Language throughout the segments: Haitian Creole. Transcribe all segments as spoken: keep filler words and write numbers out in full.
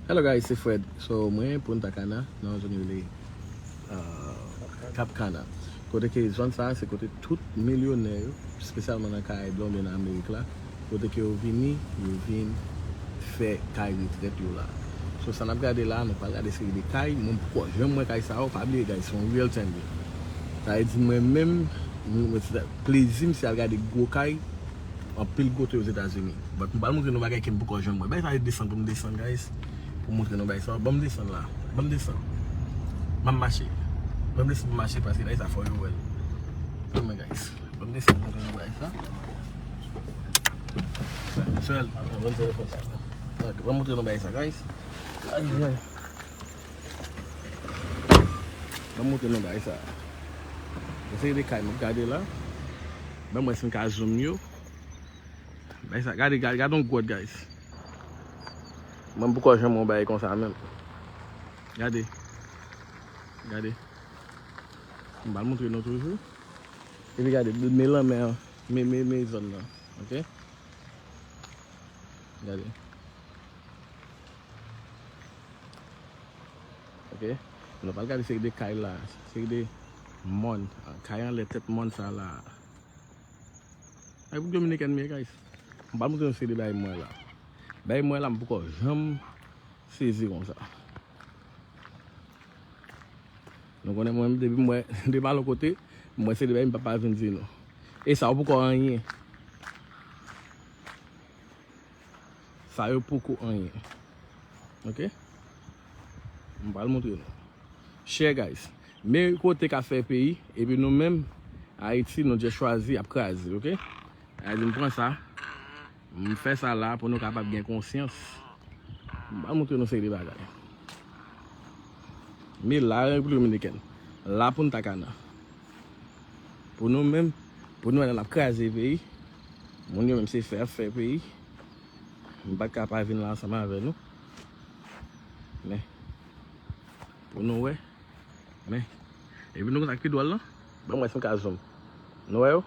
Hello guys, se Fred. So, mwen Punta Cana, nan yon zòn yo rele uh, Cap Cana. Kote ke zòn sa, se kote tout milyonè yo, espesyalman nan Karayib la oubyen nan Amerik la, kote ke yo vini, yo vin fè kay retrèt yo la. So, sa n ap gade la, nou pral gade seri de kay. Mwen poko janm wè kay sa yo, pa bliye, guys, se yon real thing. Sa vle di mwen menm, mwen, mwen, se plezi m se al gade gwo kay, anpil kote Ozetazini. But m pral montre nou bagay ke m poko janm wè. Bay sa desann pou m desann, guys. Pou m montre nou bagay sa. Ban m desann la. Ban m desann. M ap mache. Ban m desann pou m mache paske bagay sa fò yo wè l. Tann mwen, guys. Ban m desann pou m montre nou bagay sa. Sèl. Ban m telefòn sa. Ok, ban m montre nou bagay sa, guys. Ay, ay. Ban m montre nou bagay sa. Yon seri de kay m ap gade la. Ban m wè si m ka zoom yo. Bagay sa, gade, gade, gade yon gwòt, guys. Mwen, m poko janm wè yon bagay konsa menm. Gade. Gade. M pral montre nou toujou. Epi gade, men lanmè an. Men, men, men zòn nan. Ok? Gade. Ok? Nou pral gade seri de kay la. Seri de mòn. Kay anlè tèt mòn sa la. Repiblik Dominikèn m ye, guys. M pral montre nou seri de bagay m wè la. Bagay m wè la, m poko janm sezi konsa. Nou konnen mwen, depi m wè, depi m al yon kote, m wè seri de bagay m pap pa vin di nou. E sa yo poko anyen. Sa yo poko anyen. Ok? M pral montre nou. Share, guys. Men kote ka fè peyi, epi nou menm, Ayiti, nou just chwazi ap kraze, ok? Sa vle di m pran sa, m fè sa la pou nou kapab gen konsyans. M pral montre nou seri de bagay. Men la, Repiblik Dominikèn. La Punta Cana. Pou nou menm, pou nou wè n ap kraze peyi. Moun yo menm se fè ap fè peyi. M pa t ka pa vin la ansanm avè nou. Men, pou nou wè. Men, epi nou konn sa k pi dwòl lan? Ban m wè si m ka zoom. Nou wè yo?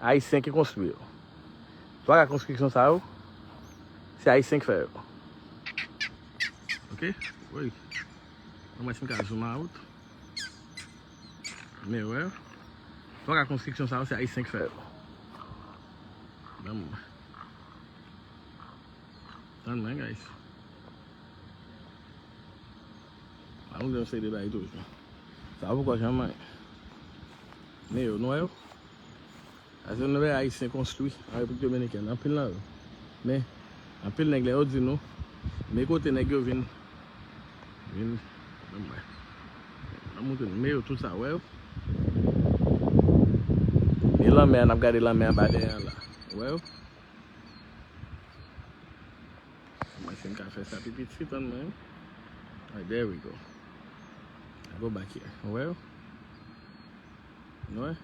Ayisyen ki konstwi yo. Twa ka konstriksyon sa yo, se Ayisyen k fè yo. Ok? Wi. Ban m wè si m ka zoom out. Men wè. Twa ka konstriksyon sa yo, se Ayisyen k fè yo. Ban m wè. Tann mwen, guys. An nou gen yon seri de bagay toujou. Sa yo poko janm anyen. Men yo, nou wè yo? Sa se yon bagay Ayisyen konstwi an Repiblik Dominikèn. Anpil nan yo. Men, anpil nèg lè yo di nou, men kote nèg yo vin, vin, ban m wè. Ban m montre nou. Men yo, tout sa, wè yo? E lanmè a, n ap gade lanmè anba dèyè a la. Wè yo? Mwen si m ka fè sa pi piti, tann mwen. Alright, there we go. I go back here. Wè yo? Nou wè?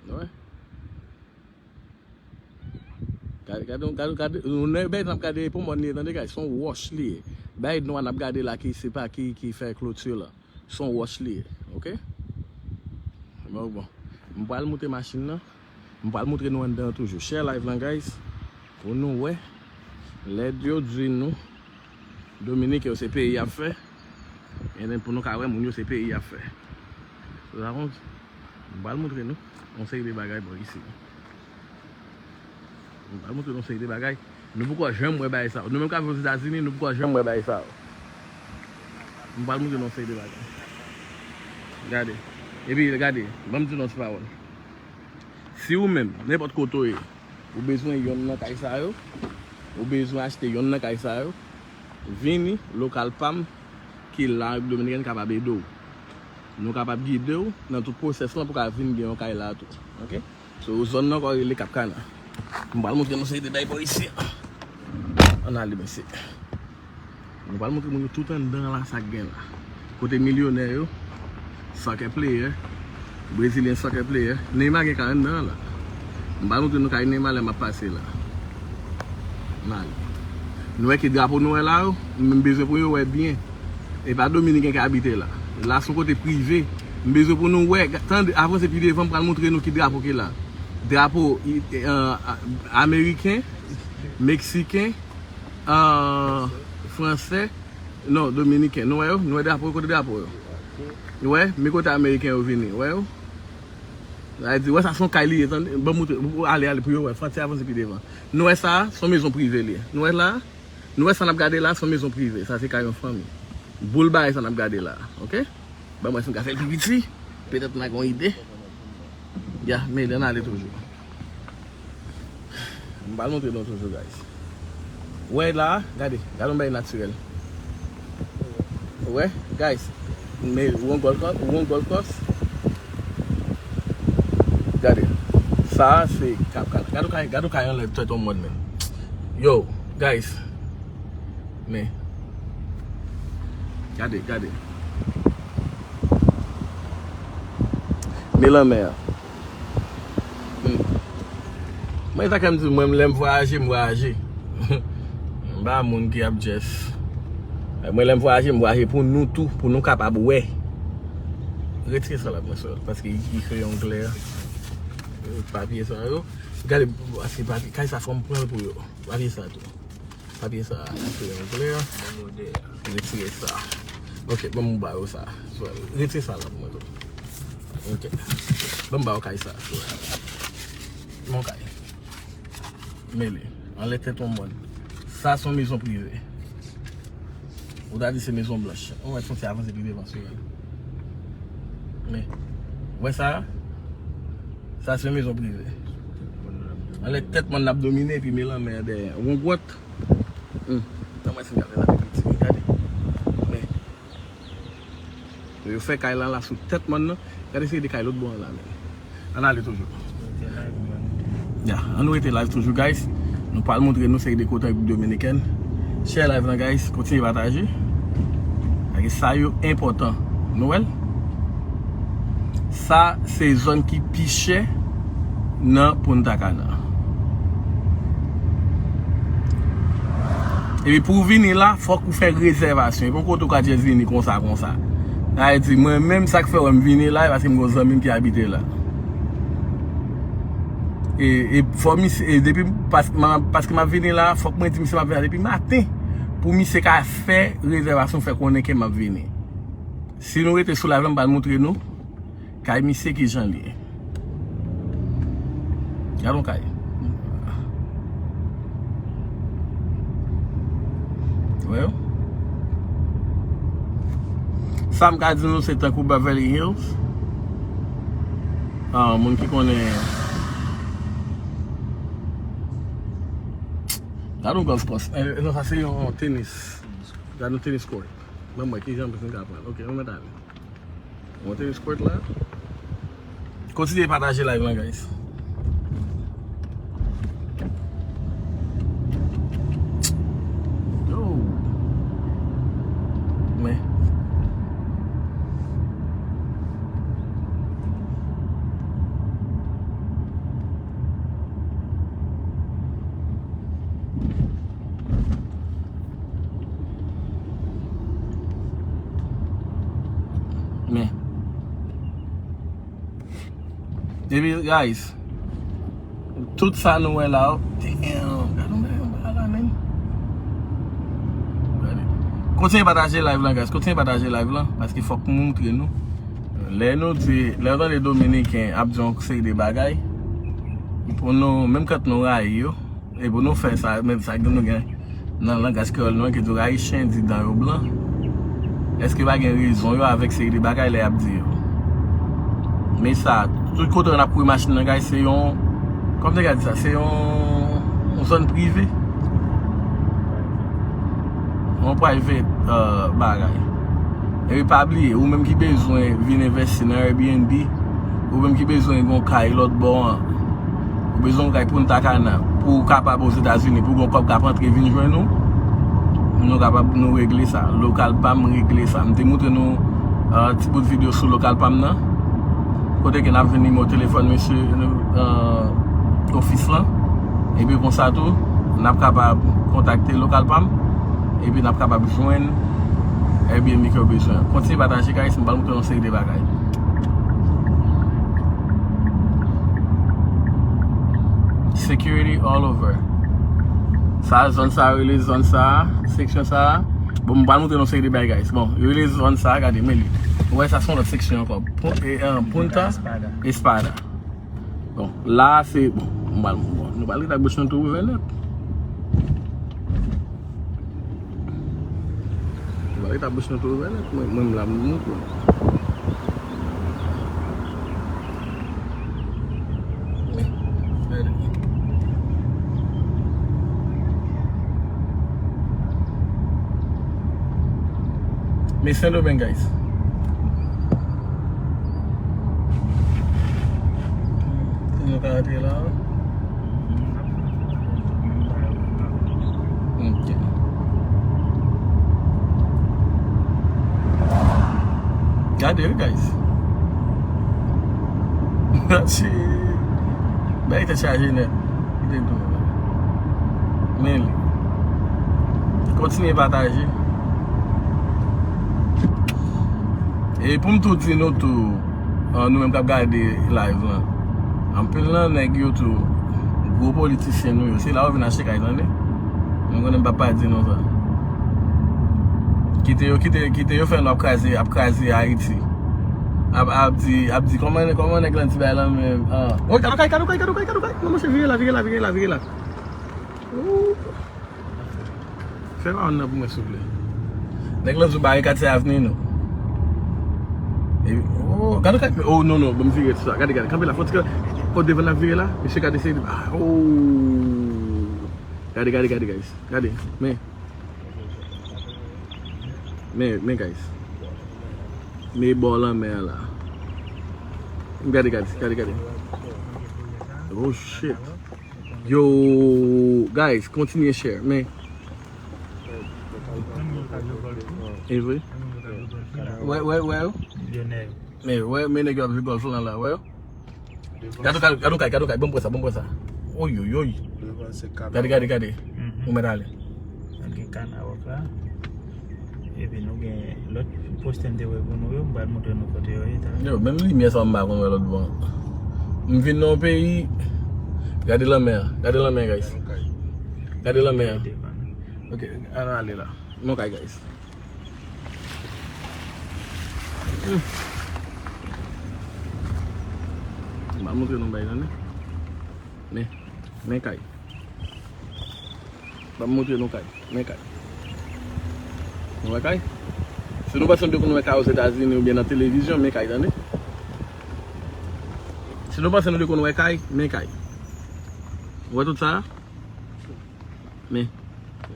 Nou wè? Gade, gade, gade, gade, nou nan bay n ap gade pou mòn li ye, tande, guys, se yon wòch li ye. Bay nou an ap gade la ki se pa ki, ki fè kloti la. Se yon wòch li ye, ok? Bon, bon. M pral monte machin nan. M pral montre nou anndan an toujou. Share live lan, guys. Pou nou wè. Lè yo di nou Dominiken yo se peyi y ap fè. Ebyen pou nou ka wè moun yo se peyi y ap fè. Sa konn, m pral montre nou yon seri de bagay bò isi. M pral montre nou yon seri de bagay. Nou poko janm wè bagay sa yo. Nou menm k ap viv Ozetazini, nou poko janm wè bagay sa yo. M pral montre nou yon seri de bagay. Gade. Epi, gade, ban m di nou yon ti pawòl. Si ou menm, nenpòt kote w ye, ou bezwen yonn nan kay sa yo, ou bezwen achte yonn nan kay sa yo, vini lokal pa m ki la Repiblik Dominikèn kapab ede w. Nou kapab gide w nan tout pwosès lan pou w ka vin gen yon kay la tou. Ok? So, zòn nan ankò rele Cap Cana. M pral montre nou seri de bagay bò isi a. Ann ale, mesye. Nou pral montre moun yo tout anndan la, sa k gen la. Kote milyonè yo, soccer player, Brazilian soccer player. Neymar gen kay anndan la. M pral montre nou kay Neymar lè m ap pase la. Ann ale. Nou wè ki drapo nou wè la yo? M bezwen pou yo wè byen. E pa Dominiken k abite la. La se yon kote prive. M bezwen pou nou wè. Tande, avanse pi devan, m pral montre nou ki drapo ki la. Drapo i- e, an- a- ameriken, meksiken, Ah, fransè. Non, dominiken. Nou wè yo? Nou wè drapo yo? Kote drapo yo? Nou wè? Men kote ameriken yo vini. Wè yo? Sa vle di, wè sa se yon kay li ye, tande? Ban m montre, ale, ale, pou yo wè. Fò ti avanse pi devan. Nou wè sa? Se yon mezon prive li ye. Nou wè la? Nou wè sa n ap gade la? Se yon mezon prive. Sa se kay yon fanmi. Boul bagay sa n ap gade la. Oke? Ban m wè si m ka fè l pi piti. Petèt m a gen yon ide. Ya, men li ann ale toujou. M pral montre nou toujou, guys. Wè la, gade, gade yon bagay natirèl. Wè, guys. Men, ou yon Gold Coast, ou yon Gold Coast. Gade. Sa a, se Kap Kal. Gade yon kay, gade yon kay anlè tèt yon mòn, men. Yo, guys. Men. Gade, gade. Men lanmè a. Hmm. Mwen, sa k fè m di, mwen, lè m vwayaje, m vwayaje. M pa moun ki ap just. Mwen, lè m vwayaje, m vwayaje pou nou tou, pou nou kapab wè. Retire sa la pou mwen, sè, paske li, li kreye yon glè. Papye sa yo. Gade, paske papye, kay sa fò m pran l pou yo. Papye sa tou. Papye sa, retire anglè a. Retire sa. Ok, ban m ba yo sa. Retire sa la pou mwen tou. Ok. Ban m ba yo kay sa. Mon kay. Mele. Anlè tèt yon mòn. Sa se yon mezon prive. Ou ta di se mezon blanch. Ou wè, fon ti avanse pi devan sou yo. Men. Wè sa? Sa se yon mezon prive. Anlè tèt mòn n ap domine, epi men lanmè dèyè. Yon gwòt. Hmm. Tann mwen si m ka fè sa pi piti, gade. Men. Yo fè kay la la sou tèt mòn nan. Gade seri de kay lòt bò an la, men. Ann ale toujou. Ya, ann rete live toujou, guys. Nou pral montre nou seri de kote Repiblik Dominikèn. Share live lan, guys. Kontinye pataje. Paske sa yo enpòtan. Nou wè l? Sa se zòn ki pi chè nan Punta Cana. Epi pou w vini la, fòk ou fè rezèvasyon. E poko tou ka just vini konsa, konsa. Sa vle di, mwen menm, sa k fè w wè m vini la, e paske m gen yon zanmi m ki abite la. E, e fò misye, e depi, paske m, paske m ap vini la, fòk mwen di misye m ap vini la depi maten. Pou misye ka fè rezèvasyon, fè konnen ke m ap vini. Si nou rete sou live la, m pral montre nou. Kay misye kijan l ye. Gad yon kay. Wè yo. Sa m ka di nou se tankou Beverly Hills. Ah, moun ki konnen. Gad yon golf course. Eh, non, sa se yon tenis. Gad yon tenis court. Ban m wè kijan m ka pran. Ok, nou mèt ale. Monte yon squirt la. Kontinye pataje live lan, guys. Yo. Men. Men. Epi, guys, tout sa nou wè la, oh, damn, gade yon bagay, yon bagay la, men. Gade. Kontinye pataje live lan, guys. Kontinye pataje live lan, paske fòk m montre nou. Lè nou di, lè w tande Dominiken ap di yon seri de bagay, pou nou, menm kant nou rayi yo, e pou nou fè sa, men sa nou gen nan langaj kreyòl nou an ki di rayi chen di dan yo blan. Èske pa gen rezon yo avèk seri de bagay lè y ap di yo? Men sa, tout kote n ap kouri machin nan, guys, se yon, kòman te ka di sa, se yon, yon zòn prive. Yon private, euh, bagay. Epi pa bliye, ou menm ki bezwen vin envèsti nan Airbnb, ou menm ki bezwen gen yon kay lòt bò an, ou bezwen yon kay Punta Cana, pou w kapab Ozetazini, pou w gen yon kòb k ap antre vin jwenn ou, nou kapab nou regle sa. Local Pam regle sa. M te montre nou, euh, ti bout videyo sou Local Pam nan. Kote ke n ap jwenn nimewo telefòn mesye, euh, ofis lan. Epi konsa tou, n ap kapab kontakte Local Pam. Epi n ap kapab jwenn Airbnb ke w bezwen an. Kontinye pataje, guys, m pral montre yon seri de bagay. Security all over. Sa, zòn sa, yo rele zòn sa, seksyon sa. Bon, m pral montre nou seri de bagay, guys. Bon, yo rele zòn sa, gade, men li. Ou wè, sa se yon lòt seksyon ankò. Pon-, e, e, Punta Espada. Espada. Bon, la, se, bon, m pral, bon, nou pral rete ak bouch nou tou ouvè nèt. Nou pral rete ak bouch nou tou ouvè nèt. Mwen, mwen, m la, m montre. Men Sendomeng, guys. Nou ka antre la. Ok. Gade wi, guys. Shit. Bagay tèt chaje nèt. Kite m tou. Men li. Kontinye pataje. E pou m tou di nou tou, ah, nou menm k ap gade live lan, anpil nan nèg yo tou, gwo politisyen nou yo, se la yo vin achte kay, tande. Nou konnen m p ap pa di nou sa. Kite yo, kite, kite yo fè nou ap kraze, ap kraze Ayiti. Ap, ap di, ap di, kòman, kòman nèg lan di bay lan menm? Ah. Woy, kado kay, kado kay, kado kay, kado kay. Non, monchè, vire la, vire la, vire la, vire la. Ooh. Fè pa nan pou mwen, souple. Nèg lan sou barikad se avni nou. E, oh, gade kay, oh, non, non, ban m vire tout sa. Gade, gade, kanpe la, fò ti, oh, devan n ap vire la. Mesye, gade, se, ah, oh. Gade, gade, gade, guys. Gade, men. Men, men, guys. Men bò lanmè a la. Gade, gade, gade, gade. Oh, shit. Yo, guys, kontinye share, men. E vre? Wè, wè, wè. Men, wè, men nèg yo ap jwe gòlf lan la, wè. Gade, gade, gade, gade, gade, ban m pran sa, ban m pran sa. Oy, oy, oy. Gade, gade, gade. Ou mèt ale. Nan gen Kanawòk la. Epi nou gen lòt poste m te voye pou nou yo, m pral montre nou kote yo ye, talè. Yo, menm limyè sa m pa konn wè lòt bò. M vin nan yon peyi, gade lanmè a, gade lanmè, guys. Gade lanmè a. Ok, ann ale la. Nou kay, guys. Hmm. M ap montre nou bagay, tande. Men, men kay. M ap montre nou kay. Men kay. Nou wè kay? Si nou panse nou te konn wè kay Ozetazini oubyen nan televizyon, men kay, tande. Si nou panse nou te konn wè kay, men kay. Ou wè tout sa a? Men,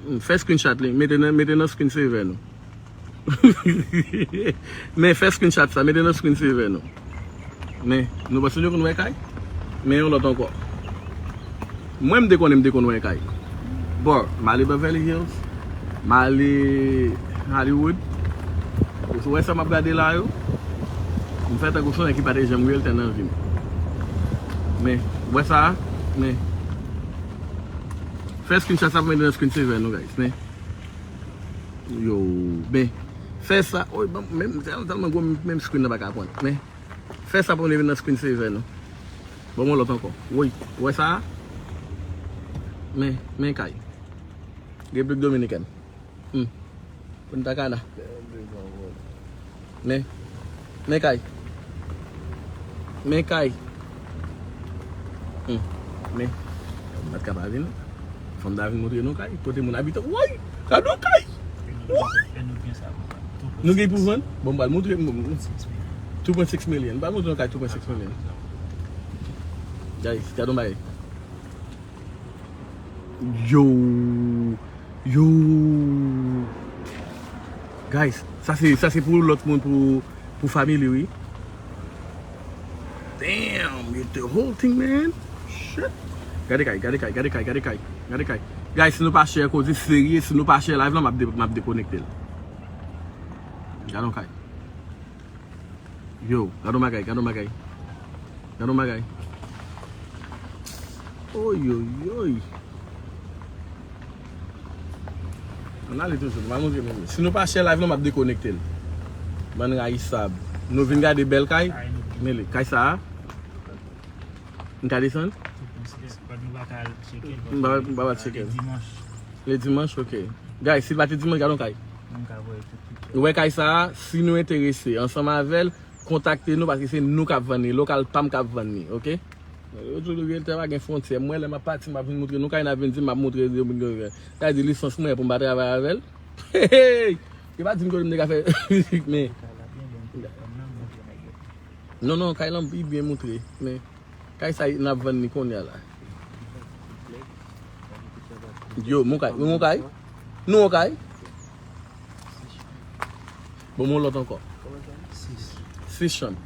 hmm, fè screenshot li, mete nan, mete nan screen saver nou. Men, fè screenshot sa, mete nan screen saver nou. Men, nou panse nou konn wè kay? Men yon lòt ankò. Mwen, m te konnen, m te konn wè kay. Bò, m ale Beverly Hills, m ale Hollywood. Ou wè sa m ap gade la yo? M fè tankou se yon nèg ki pa te janm realtor nan vi m. Men, ou wè sa a? Men, fè screenshot sa pou mete nan screen saver nou, guys. Men. Yo, men. Fè sa. Oy, ban m, men, tèl-, tèlman gwo, menm screen nan pa ka pran. Men. Fè sa pou mete nan screen saver nou. Ban m yon lòt ankò. Woy, ou wè sa a? Men, men kay. Repiblik Dominikèn. Hmm. Punta Cana. Men, men kay. Men kay. Hmm. Men, m pa t ka pa vin. Fò m ta vin montre nou kay. Kote moun abite. Woy! Gade yon kay! Woy! Nou gen pou vann? Bon, m pral montre nou. Two point six million. M pral montre nou kay two point six million. Guys, gade yon bagay. Yo! Yo! Guys, sa se, sa se pou lòt moun, pou, pou family, wi. Damn, you the whole thing, man. Shit. Gade kay, gade kay, gade kay, gade kay, gade kay. Guys, si nou pa share koze serye, si nou pa share live lan, m ap de-, m ap dekonekte l. Gade yon kay. Yo, gade yon bagay, gade yon bagay. Gade yon bagay. Oy, oy, oy. Ann ale toujou, m a montre nou. Si nou pa share live lan, m ap dekonekte l. Bann rayisab. Nou vin gade bèl kay. Men li, kay sa a. M ka desann? M pa, m pa, pa tcheke l. Dimanch. Le dimanch, ok. Guys, si l pa te dimanch, gad yon kay. Mwen ka voye tout picture. Ou wè kay sa a, si nou enterese ansanm avè l, kontakte nou paske se nou k ap vann li, lokal pa m k ap vann li, ok? Yo di w reyèltè pa gen fwontyè. Mwen, lè m ap pati, m ap vin montre nou kay, n ap vin di m ap montre yo. Sa di lisans mwen pou m pa travay avè l. Hey, hey! Yo pa di m kote m te ka fè fizik, men. Non, non, kay lan pi byen montre, men. Kay sa n ap vann li kounye a la. Yo, mon kay, mon kay. Nou on kay? Bon, mon lòt ankò. Sis chanm.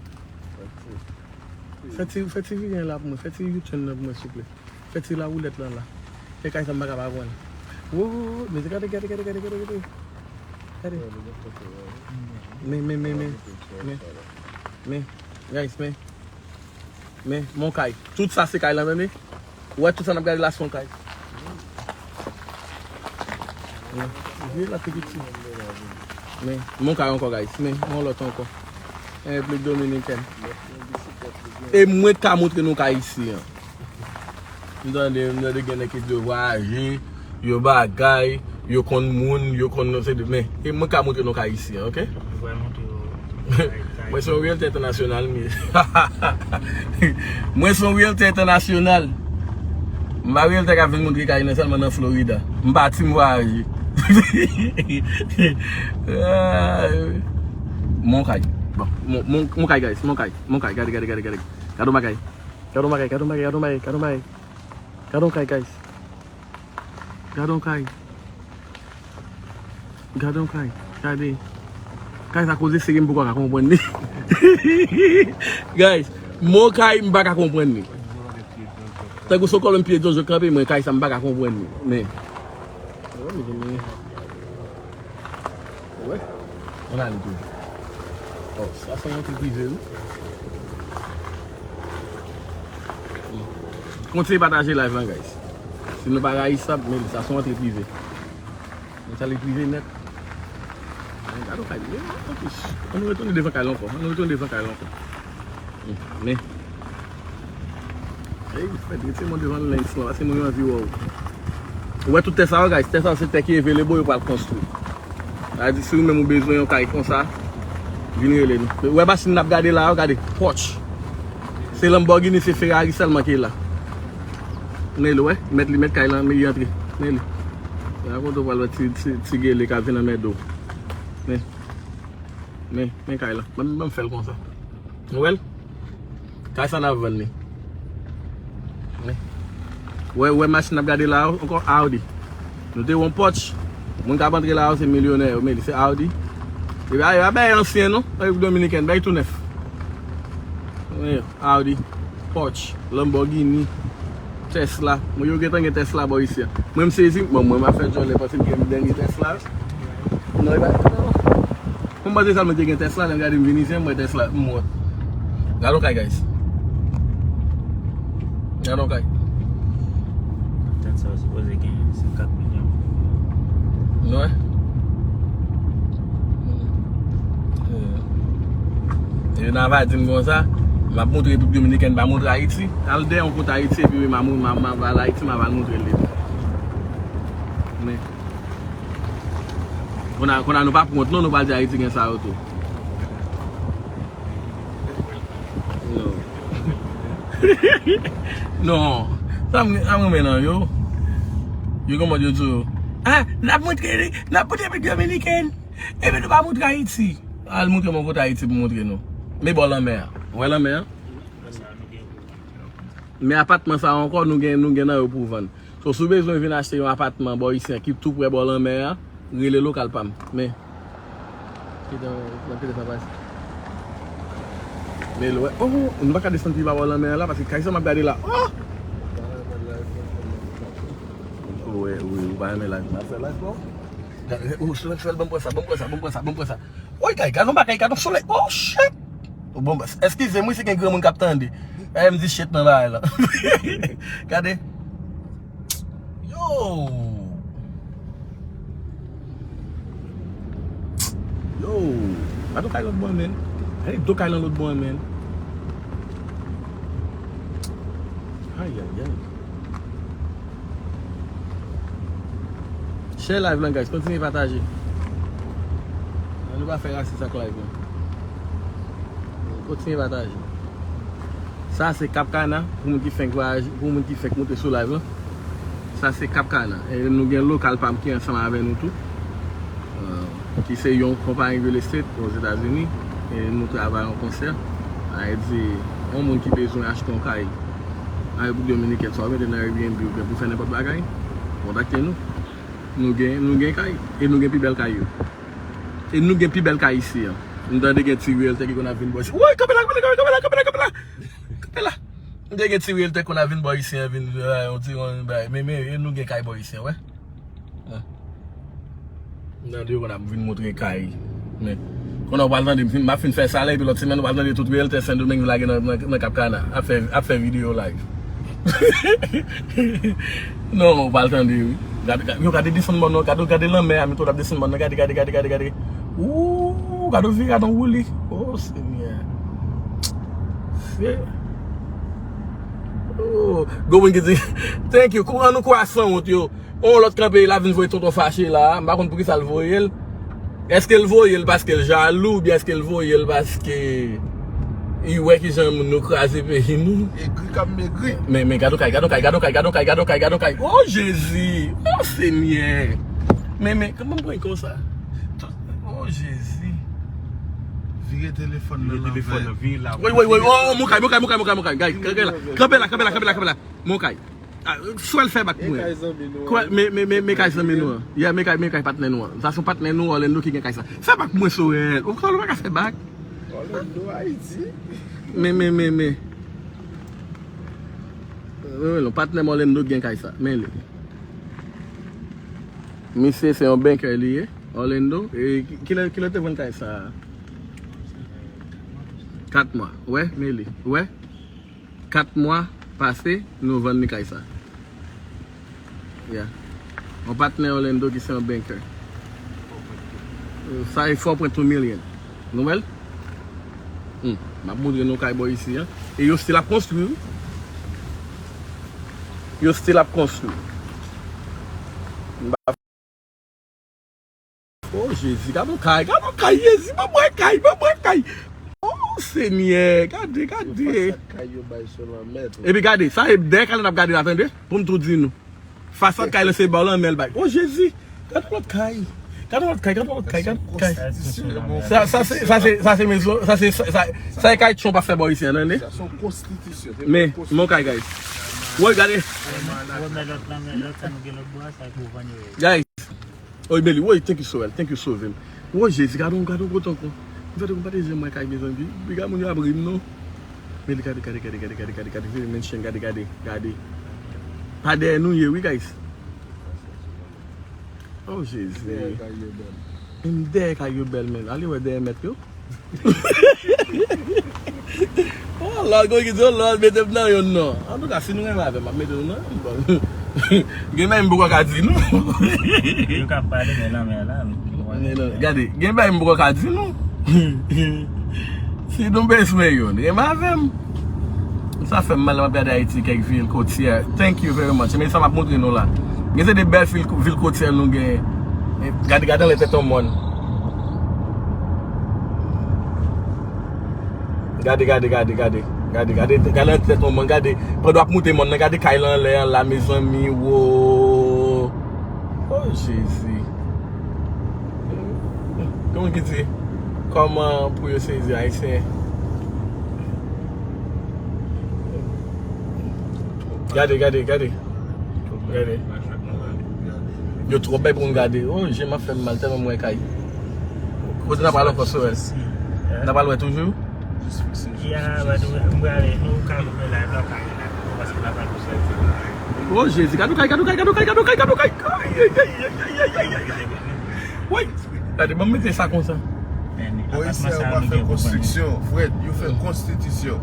Fè ti, fè ti viren la pou mwen, fè ti U-turn nan pou mwen, souple. Fè ti lawoulèt lan la. Fè kay sa m pa ka pa pran. Wo, wo, wo, men gade, gade, gade, gade, gade, gade. Gade. Men, men, men, men. Men. Men, guys, men. Men, mon kay. Tout sa se kay lan, tande. Ou wè tout sa n ap gade la se yon kay. Men, vye la pi piti. Men, mon kay ankò, guys. Men, mon lòt ankò. An Repiblik Dominikèn. E mwen ka montre nou kay isi an. M tande, m tande gen nèg ki di yo vwayaje, yo bagay, yo konn moun, yo konn non se de, men, e mwen ka montre nou kay isi an, ok? Mwen pral montre yo kay, kay. Mwen se yon realtor entènasyonal, m ye. Mwen se yon realtor entènasyonal. M pa realtor k ap vin montre kay nan sèlman nan Florida. M pati m vwayaje. Mon kay. Bon, mon, mon, mon kay, guys, mon kay, mon kay, gade, gade, gade, gade. Gade yon bagay. Gade yon bagay, gade yon bagay, gade yon bagay, gade yon bagay. Gade yon kay, guys. Gade yon kay. Gade yon kay. Gade. Kay sa koze serye m poko ka konprann li. Guys, mon kay m pa ka konprann li. Tankou se yon kòlonn pye dyonjyon k kanpe, mwen kay sa m pa ka konprann li. Men. Wè, mezanmi. Wè. Ann ale tou. Oh, sa se yon antre prive, wi. Kontinye pataje live lan, guys. Si nou pa rayi sa, men sa se yon antre prive. Men sa li prive nèt. Men gade yon kay, men anplis. Ann nou retounen devan kay la ankò. Ann nou retounen devan kay la ankò. Men. Ey, fè dwete mwen devan lens lan, paske mwen anvi wè w. Ou wè tout tè sa yo, guys, tè sa yo se tè ki available yo pral konstwi. Sa vle di, si ou menm ou bezwen yon kay konsa, vin rele nou. Ou wè machin n ap gade la yo, gade, Porsche. Se Lamborghini, se Ferrari sèlman ki la. Men li, wè, mèt li, mèt kay lan, men li antre. Men li. Rakonte w pral wè ti, ti, ti gele k ap vin anmède w. Men. Men, men kay la. Ban m, ban m fè l konsa. Nou wè l? Kay sa n ap vann li. Men. Wè, wè machin n ap gade la ankò, Audi. Nou te wè yon Porsche. Moun k ap antre la yo se milyonè yo, men li se Audi. Epi a, yo pa bay ansyen non, Repiblik Dominikèn, bay tou nèf. Men, Audi, Porsche, Lamborghini, Tesla. Mwen yo gentan gen Tesla bò isi a. Mwen m sezi, bon, mwen m ap fè djòlè paske m gen dènye Tesla. Non, e pa, non. Mwen panse sèlman te gen Tesla, lè m gade m vin isi a, m wè Tesla, m wont. Gade yon kay, guys. Gade yon kay. Tèt sa yo sipoze gen senkant milyon. Nou wè? E nan va di m konsa, m ap montre Repiblik Dominikèn, m pa montre Ayiti. Al dèyè yon kote Ayiti, epi m a, m a, m a, m a al Ayiti, m a al montre l. Men. Kounye a, kounye a nou p ap wont non, nou pral di Ayiti gen sa yo tou. Non. Non. Sa m, sa m renmen nan yo. Yo gen mòd yo di yo, ah, n ap montre, n ap montre Repiblik Dominikèn. Epi nou pa montre Ayiti. Al montre m yon kote Ayiti pou montre nou. Men bò lanmè a. Ou wè lanmè a? Men apatman sa yo ankò, nou gen, nou gen nan yo pou vann. So, si w bezwen vin achte yon apatman bò isi an ki tou prè bò lanmè a, rele lokal pa m. Men, kite, kite sa pase. Men lè, oh, nou pa ka desann pi ba bò lanmè a la, paske kay sa m ap gade la. Oh! Wi, wi, ou pa renmen live. M ap fè live, non? Gade, oh, sou fè l, ban m pran sa, ban m pran sa, ban m pran sa, ban m pran sa, ban m pran sa. Woy, kay, gade yon bagay, gade yon solèy. Oh, shit! Oh, bon, eskize m, wi, si gen granmoun k ap tande. E, m di shit nan bagay la. Gade. Yo! Yo! Gade yon kay lòt bò, men. Gade do kay lan lòt bò, men. Ay, ay, ay. Share live lan, guys. Kontinye pataje. Ann nou pa fè rasis ak live lan. Kontinye pataje. Sa se Cap Cana, pou moun ki fenk vwayaje, pou moun ki fenk moute sou live lan. Sa se Cap Cana. E nou gen lokal pa m ki ansanm avè nou tou. Euh, ki se yon konpayi real estate Ozetazini. E nou travay an konsè. Sa vle di, yon moun ki bezwen achte yon kay an Repiblik Dominikèn, swa w mete nan Airbnb oubyen pou fè nenpòt bagay, kontakte nou. Nou gen, nou gen kay. E nou gen pi bèl kay yo. E nou gen pi bèl kay isi an. M tande gen ti riyèltè ki konn ap vin bò isi. Woy, kanpe la, kanpe la, kanpe la, kanpe la, kanpe la, kanpe la. M te gen ti riyèltè konn ap vin bò isi an, vin, euh, yon ti, yon bay. Men, men, e nou gen kay bò isi an, wè. Ah. M tande yo konn ap vin montre kay. Men, konnen w pral tande, m fin, m ap fin fè sa la, epi lòt semèn, w pral tande tout riyèltè Sendomeng vin lage nan, nan, nan Cap Cana. Ap fè, ap fè videyo live. Non, w pral tande, wi. Gade, gade, yo gade desann mòn nan, gade, gade lanmè a, men tou l ap desann mòn nan, gade, gade, gade, gade, gade. Ooh, gade vire a nan wouli. Oh, Senyè. Se. Oh, gon moun ki di, thank you. Kou, ann nou kou a sanwont yo. On lòt kanpe la vin voye tonton fache la. M pa konn poukisa l voye l. Èske l voye l paske l jalou, oubyen èske l voye l paske li wè kijan nou kraze peyi nou? Egri k ap megri. Men, men, gade yon kay, gade yon kay, gade yon kay, gade yon kay, gade yon kay, gade yon kay. Oh, Jezi! Oh, Senyè! Men, men, kòman m pran konsa? Oh, Jezi! Vire telefòn nan lanvè. Vire telefòn nan, vire la. Woy, woy, woy, oh, mon kay, mon kay, mon kay, mon kay, mon kay. Guys, kanpe la, kanpe la, kanpe la, kanpe la, kanpe la. Mon kay. Ah, Sorel fè bak pou mwen. Men kay zanmi nou an. Kwè, men, men, men, men kay zanmi nou an. Yeah, men kay, men kay patnè nou an. Sa se yon patnè nou, Orlando, ki gen kay sa. Fè bak pou mwen, Sorel. Ou kwè ou pa ka fè bak? Orlando, Ayiti. Men, men, men, men. Men, men, non, patnè m Orlando ki gen kay sa. Men li. Misye se yon banker li ye, Orlando. E ki, kilè, kilè te vann kay sa? Kat mwa. Wè, men li. Wè. Kat mwa pase, nou vann li kay sa. Yeah. Yon patnè Orlando ki se yon banker. Sa e four point two million. Nou wè l? Hmm. M ap montre nou kay bò isi an. E yo still ap konstwi, wi. Yo still ap konstwi. M pa Oh, Jezi, gade yon kay, gade yon kay, Jezi, ban mwen kay, ban mwen kay. Oh, Senyè, gade, gade. Yo fè sa kay yo bay sou lanmè tou. Epi gade, sa e dèyè kay la n ap gade la, tande, pou m tou di nou. Fasad kay la se bò lanmè l bay. Oh, Jezi, gade yon lòt kay. Gade yon lòt kay, gade yon lòt kay, gade yon lòt kay. Sa, sa se, sa se, sa se mezon, sa se, sa, sa, sa e kay Trump ap fè bò isi an, tande. Sa se yon konstitisyon. Men, mon kay, guys. Woy, gade. Remèt lòt lanmè, lòt sa nou gen lòt bò a, sa pou vann yo ye. Guys. Oy, Meli, woy, thank you, Sorel, thank you, sove m. Woy, Jezi, gade yon, gade yon gwo tonton. M fè tankou m pa te janm wè kay, mezanmi. Piga moun yo ap ri m, non. Meli, gade, gade, gade, gade, gade, gade, gade, Meli, mention, gade, gade, gade. Pa dèyè nou ye, wi, guys. Oh, Jezi. Dèyè kay yo bèl. Menm dèyè kay yo bèl, men. Ale wè dèyè mèt yo. Oh Lord, gon ki di, oh Lord, mete m nan youn non. Antouka, si nou renmen avè m, m ap mete nou nan youn. Bon. Gen bagay m poko ka di nou. Yo ka pale, men lanmè la, nou. Men non, gade, gen bagay m poko ka di nou. Si nou bezwen youn, renmen avè m. Sa fè m mal, m ap gade Ayiti, kèk vil kotyè. Thank you very much. Men sa m ap montre nou la. Gen se de bèl vil, vil kotyè nou gen. Gade, gade anlè tèt yon mòn. Gade, gade, gade, gade. Gade, gade, gade anlè tèt yon mòn, gade. Pandan w ap moute mòn nan, gade kay lan anlè an la, mezanmi, wo. Oh, Jezi. Kòman ki di? Kòman pou yo sezi Ayisyen? Gade, gade, gade. Gade. Yo twòp bèl pou n gade. Oh, je m ap fè m mal tèlman m wè kay. Kote n ap pral ankò, Sorel? N ap pral wè toujou? Ya, ba, nou, nou prale, nou ka loupe live la, ka relax, paske la pa nou sòti. Oh, Jezi, gade yon kay, gade yon kay, gade yon kay, gade yon kay, gade yon kay. Ay, ay, ay. Woy, gade, ban m mete sa konsa. Bon, isi a, yo pa fè konstriksyon, Fred, yo fè konstitisyon.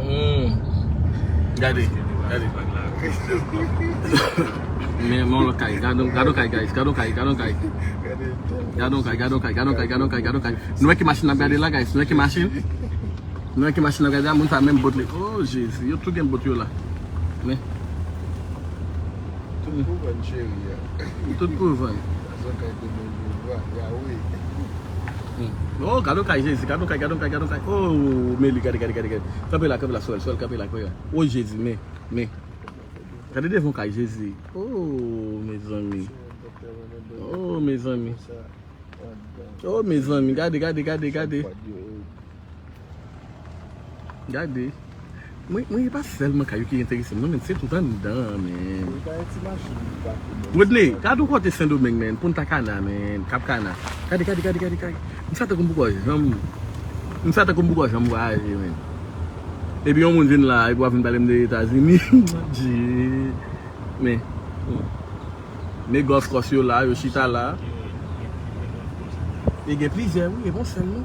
Hmm. Gade, gade. Men, men yon lòt kay, gade, gade yon kay, guys, gade yon kay, gade yon kay. Gade yon kay, gade yon kay, gade yon kay, gade yon kay, gade yon kay. Nou wè ki machin n ap gade la, guys, nou wè ki machin. Nou wè ki machin n ap gade la, moun sa menm bòt li. Oh, Jezi, yo tou gen bòt yo la. Men. Pou vann cheri a. Tout pou vann. Sa se kay de men viva, Yahweh. Hmm. Oh, gade yon kay Jezi, gade yon kay, gade yon kay, gade yon kay. Oh, men li, gade, gade, gade, gade. Kanpe la, kanpe la, Sorel, Sorel, kanpe la, kanpe la. Oh, Jezi, men, men. Gade devan yon kay Jezi. Oh, mezanmi. Oh, mezanmi. Oh, mezanmi, gade, gade, gade, gade. Gade. Mwen, mwen, e pa sèlman kay yo ki enterese m, non, men se tout anndan an, men. Rodney, gade yon kote Sendomeng, men, Punta Cana, men, Cap Cana. Gade, gade, gade, gade, gade. M sa tankou m poko janm, m sa tankou m poko janm vwayaje, men. Epi yon moun vin la, epi w ap vin pale m de Etazini. Mon Dieu. Men, hmm. Men Golf Course yo la, yo chita la. E gen plizyè, wi, e pa yon sèl, non.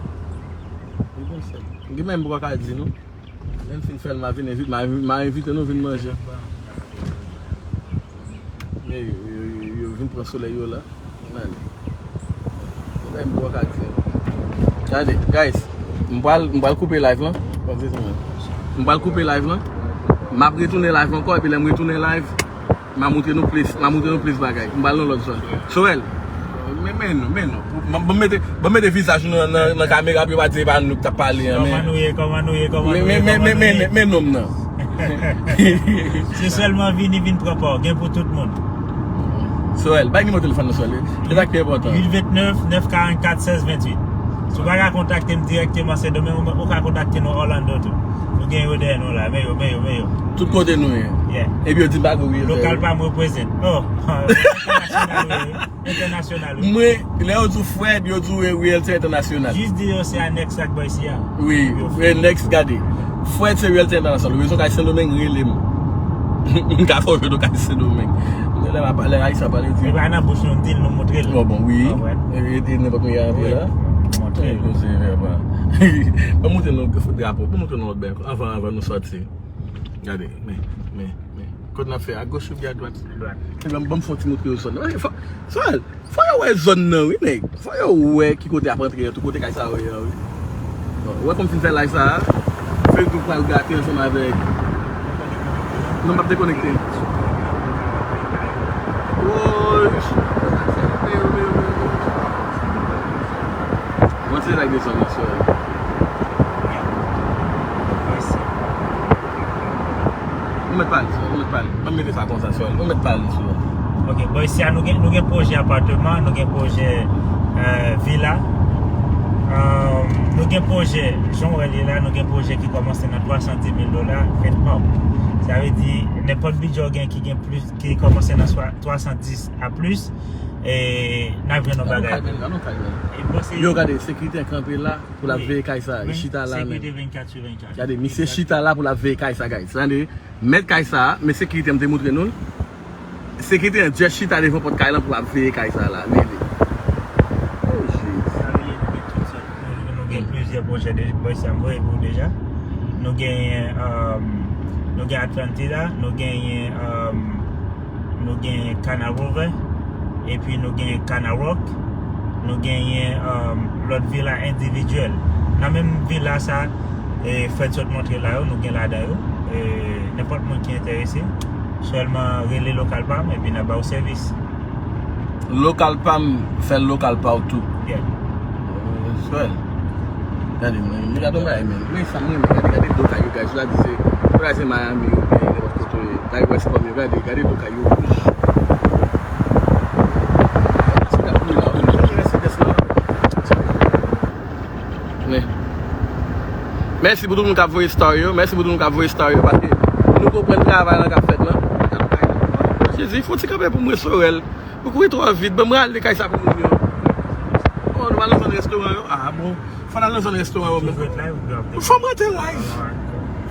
E pa yon sèl. Gen menm m poko ka di, non. Lè m fin fè l, m a vin envi-, m a, m a envite nou vin manje. Men yo, yo, yo, yo vin pran solèy yo la. Gade, guys, m pral, m pral koupe live lan. M pral koupe live lan. M ap retounen live ankò, epi lè m retounen live, m a montre nou plis, m a montre nou plis bagay. M pral nan lòt zòn. Sorel, men, men non, men non. Ban, ban m mete, ban m mete vizaj nou nan, nan, nan kamera, pou yo pa di e pa nou k t ap pale an, men. Kòman nou ye, kòman nou ye, kòman nou ye, men, men, men, men, men, men nonm nan. Se sèlman vini, vin pran pa w. Gen pou tout moun. Sorel, bay nimewo telefòn nan, Sorel. Se sa k pi enpòtan. Uit vennèf, nèf karannkat, sèz venntuit. Si w pa ka kontakte m dirèkteman Sendomeng, ou, ou ka kontakte nou Orlando tou. Nou gen yo dèyè nou la. Men yo, men yo, men yo. Tout kote nou ye. Yeah. Epi yo di m pa gwo wi. Lokal pa m reprezent. Oh, entènasyonal wi. Entènasyonal wi. Mwen, lè yo di w Fred, yo di w e Realty International. Jis di yo se anèks ak Boysia. Wi, e Next gade. Fred se Realty International. Rezon kay Sendomeng rele m. M ka fè w jwenn yon kay Sendomeng. Men lè m ap pale, Ayisyen ap pale di. E pa nan bouch nou, m di l, nou montre l. Bon, bon, wi. E, e, e nenpòt moun ki antre la. Montre l. Koze vèba. Ban m montre nou drapo. Ban m montre nou lòt bèk. Anvan, anvan nou sòti. Gade, men, men, men. Kot n ap fè? Agoch oubyen adwat? Adwat. Ban m, ban m fè yon ti montre yo zòn nan. Fò, Sorel, fò yo wè zòn nan, wi, nèg. Fò yo wè ki kote ap antre an, tout kote kay sa yo ye an, wi. Bon, ou wè kòm fin fè live sa a, Facebook pral gate ansanm avèk. Non, m ap dekonekte. Woy! Mwen se nèg de zòn nan, Sorel. Ou mèt pale, Sorel, ou mèt pale. Ban m mete sa konsa, Sorel. Ou mèt pale, Sorel. Ok, bon, isi a, nou gen, nou gen pwojè apatman, nou gen pwojè, euh, vila. Euh, nou gen pwojè, jan w wè li la, nou gen pwojè ki kòmanse nan twa san di mil dola and up. Sa vle di, nenpòt bidjè w gen ki gen plis, ki kòmanse nan swa, twa san dis a plis, e n ap jwenn yon bagay. Gade yon kay, men, gade yon kay, men. E bon, se yo, gade, sekirite an kanpe la pou l ap veye kay sa a. Li chita la menm. Sekirite vennkat sou vennkat. Gade, misye chita la pou l ap veye kay sa, guys. Tande, mèt kay sa a, men sekirite m te montre nou l. Sekirite an just chita devan pòt kay lan pou l ap veye kay sa la. Li, li. Oh, Jezi. Sa vle di nou gen tout sòt. Nou, nou gen plizyè pwojè de, bò sa m voye pou w deja. Nou genyen, um, nou gen Atlantida, nou genyen, um, nou genyen Cana Rover, epi nou genyen Cana Rock, nou genyen, um, lòt vila endividyèl. Nan menm vila sa, e, Fred sot montre la yo, nou gen ladan yo. E, nenpòt moun ki enterese, sèlman rele lokal pa m, epi n a ba w sèvis. Lokal pa m, fè l lokal pa w tou. Yeah. Frè. Gade, men, men gade yon bagay, men. Men sa m renmen, gade, gade do kay yo, guys. Ou ta di se, ou ta di se Miami oubyen nenpòt kote, Key West kòm yo, gade, gade do kay yo wouj. Gade sa k ap woule la, wi, men, gade Mercedes la. Men. Mèsi pou tout moun k ap voye star yo, mèsi pou tout moun k ap voye star yo, paske nou konprann travay lan k ap fèt lan. Jezi, fò ti kanpe pou mwen, Sorel. Ou kouri twò vit, ban m rale kay sa pou moun yo. Oh, nou al nan zòn restoran yo. Ah, bon. Fò n al nan zòn restoran yo menm. Fò m rete live.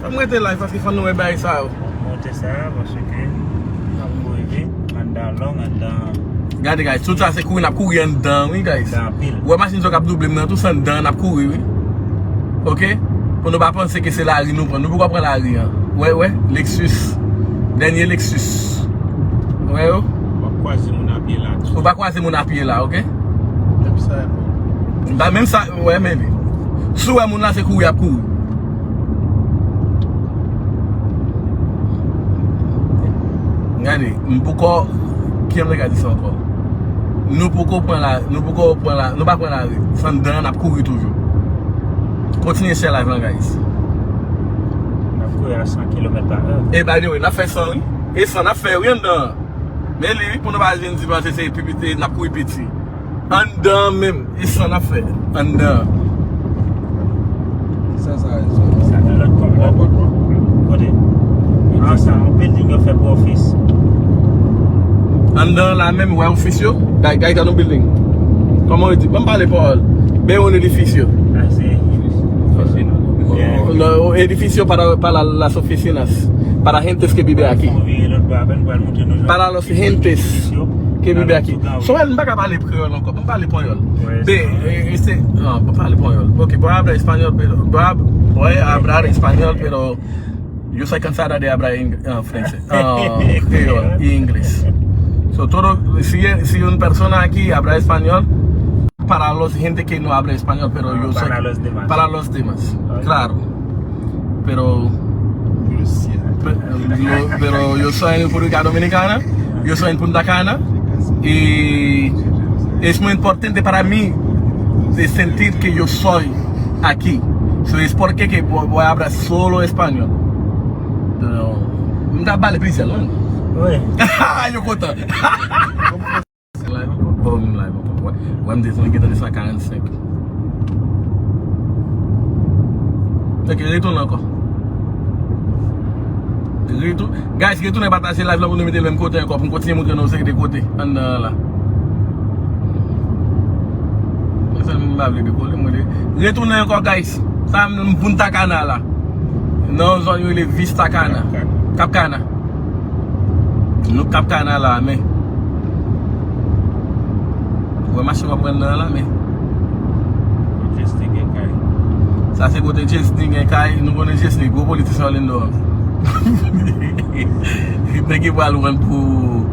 Fò m rete live paske fò nou wè bagay sa yo. Monte sa, paske n ap kouri vit, anndan long, anndan. Gade, guys, tout sa se kouri, n ap kouri anndan, wi, guys. Anndan anpil. Ou wè machin sa k ap double m nan, tout sa anndan, n ap kouri, wi. Ok? Pou nou pa panse ke se lari nou pran. Nou poko pran lari an. Wè, wè, Lexus. Dènye Lexus. Wè yo? W ap kwaze moun a pye la tou. Ou pa kwaze moun a pye la, ok? Menm sa, bon. Ba, menm sa, wè, men li. Si w wè moun la, se kouri y ap kouri. Gade, m poko, ki jan m te ka di sa ankò? Nou poko pran la, nou poko pran la, nou pa pran lari. Se anndan an n ap kouri toujou. Kontinye share live lan, guys. N ap kouri a san kilomèt pa è. E by the way, n ap fè san, wi. E san n ap fè, wi, anndan an. Men li, wi, pou nou pa vin di panse se pi piti, n ap kouri piti. Anndan an menm, e san n ap fè. Anndan an. Kisa sa ye, sa? Sa nan lòt kò, lòt bò. Kote? Ah, sa, yon building yo fè pou ofis. Anndan an la menm, wè ofis yo? Gay, gay, gade yon building. Kòman yo di? Ban m pale pawòl. Ben yon edifisyo. Ah, se ofis. Yeah. Los edificios para, para las oficinas, para gentes que vive aquí. Fò vire lòt bò, apèn pral montre nou jan. Para los gentes que vive aquí. So, m pa ka pale kreyòl ankò, m pale panyòl. Be, eh, este, no, pale panyòl. Ok, voy a hablar español, pero, voy a, voy a hablar español, pero yo soy cansada de hablar en, en francés. Ah, kreyòl, inglés. So, todo, si, si una persona aquí habla español, para los gente que no habla español, pero yo soy, para los demás. Para los demás, ok. Claro. Pero, pe- yo- pero yo soy en República Dominicana, yo soy en Punta Cana, y es muy importante para mí de sentir que yo soy aquí. So, es porque que voy, voy a hablar solo español. Pero, m ta pale plizyè lang. Wi. Yo kontan. Live ankò? Oh, m live ankò. Wè, wè, m desann, gentan desann karannsenk. Ok, retounen ankò. Retou-, guys, retounen pataje live la pou nou mete l menm kote ankò, pou m kontinye montre nou seri de kote anndan an la. Mwen sèlman m pa vle dekole, mwen vle retounen ankò, guys. Sa m Punta Cana la. Nan yon zòn yo rele Vista Cana. Cap Cana. Nou Cap Cana la, men. Ou wè machin w ap pran nan la, men. Kote Justin gen kay. Sa se kote Justin gen kay. Nou konnen Justin, gwo politisyen Orlando an. Nèg ki pral rann pou,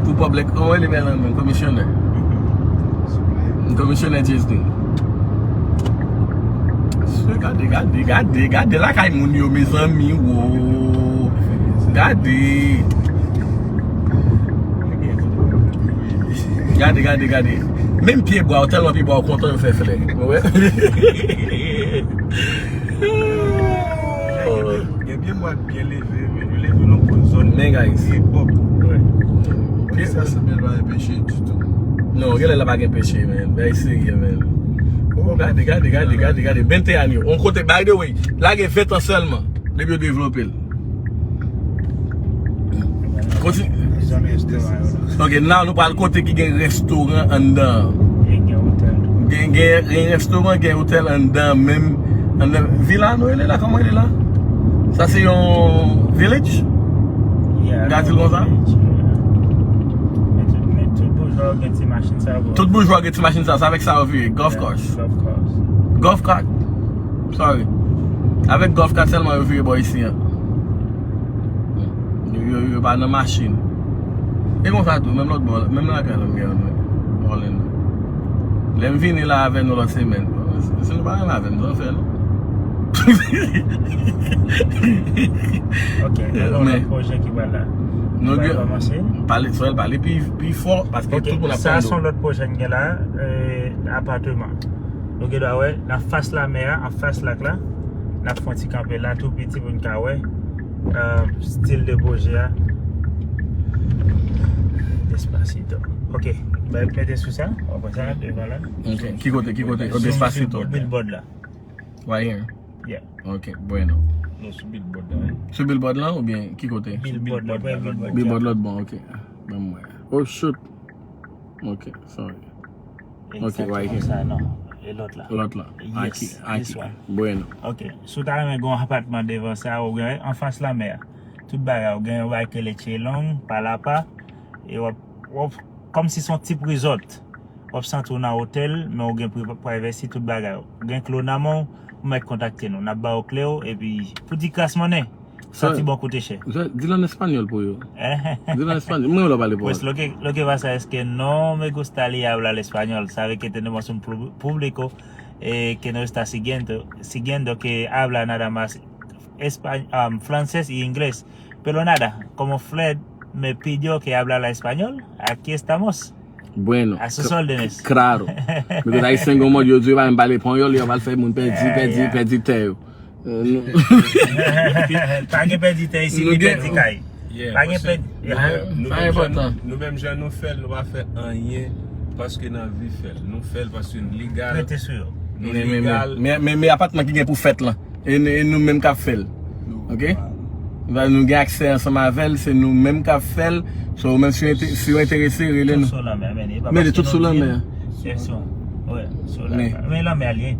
pou public. Kòman li rele menm, komisyonè? Komisyonè Justin. Gade, gade, gade, gade lakay moun yo, mezanmi, wo. Gade. Gade, gade, gade. Menm pye bwa yo, tèlman pye bwa yo kontan, yo fè flè. Ou wè? Gen pye bwa byen leve, men yo leve nan bon zòn. Men, guys. Trè pwòp. Wi. Sa sanble pa gen peche ditou. Non, genlè la pa gen peche, men. Bagay serye, men. Oh, gade, gade, gade, gade, gade. Vennteyen yo. On kote, by the way, la gen ven tan sèlman. Depi yo devlope l. Konti- Ok, now nou pral kote ki gen restoran anndan. E gen otèl tou. Gen, gen, gen restoran, gen otèl anndan, menm anndan vila nou rele la, kòman rele la? Sa se yon village? Yeah, gad di l konsa? Village, yeah. Men tout, men tout boujwa gen ti machin sa, bro. Tout boujwa gen ti machin sa, se avèk sa yo vire. Golf cars. Golf cars. Golf cart. Sorry. Avèk golf cart sèlman yo vire bò isi an. Yo, yo, yo pa nan machin. E konsa tou, menm lòt bò, menm lakay la m gen yon Orlando. Lè m vini la avè nou lòt semèn. Si nou pa renmen avè m, zan fè non. Ok, men lòt pwojè ki pral la. Nou gen kòmanse. Pale, Sorel, pale pi, pi fò, paske tout moun ap tande w. Ok, sa se yon lòt pwojè n gen la, euh, apatman. Nou gen dwa wè, nan fas lamè a, anfas lak la, n ap fè yon ti kanpe la, tou piti pou n ka wè, euh, stil de pwojè a. Despacito. Ok, ben, mete sou sa, w ap wè sa, devan la. Ok, ki kote, ki kote? Oh, Despacito. Sou billboard la. Right here. Yeah. Ok, bueno. Non, sou billboard la, wi. Sou billboard la oubyen ki kote? Billboard la, billboard la. Billboard lòt bò, ok. Ban m wè. Oh, shoot. Ok, sorry. Ok, right here. Sa non, e lòt la. Lòt la. Yes, this one. Bueno. Ok, si w ta renmen gen yon apatman devan sa, ou gen anfas lamè a. Tout bagay, ou gen yon bagay ki rele Chelong, Palapa, e w ap, w ap, kòmsi se yon tip resort. W ap santi w nan otèl, men w gen pri-, privacy, tout bagay. Ou gen kle w nan men w, ou mèt kontakte nou. N ap ba w kle w, epi pou di kras monnen, santi bon koute chè. Di l an espanyòl pou yo. Di l an espanyòl. Mwen, yo pale pou. Pues lo que, lo que pasa es que no me gustaría hablar español. Sabe que tenemos un plu-, público, eh, que nos está siguiendo, siguiendo, que habla nada más espa-, um, francés y inglés. Pero nada, como Fred Me pidió que hablara español. Aquí estamos. Bueno. A sus órdenes. Claro. Because ayisyen gen yon mòd yo di yo pa menm pale panyòl, yo pral fè moun pèdi, pèdi, pèdi tè yo. Pa gen pèdi tè isi, ni pèdi kay. Pa gen pèdi. Nou menm jan nou fè l, nou pa fè anyen paske n anvi fè l. Nou fè l paske n legal. Rete sou yo. Nou legal. Men, men, men apatman ki gen pou fèt lan. E, e nou menm k ap fè l. Ok? Nou gen aksè ansanm avè l, se nou menm k ap fè l. So, ou menm si w ente-, si w enterese, rele nou. Mete tout sou lanmè. Men lanmè a li ye.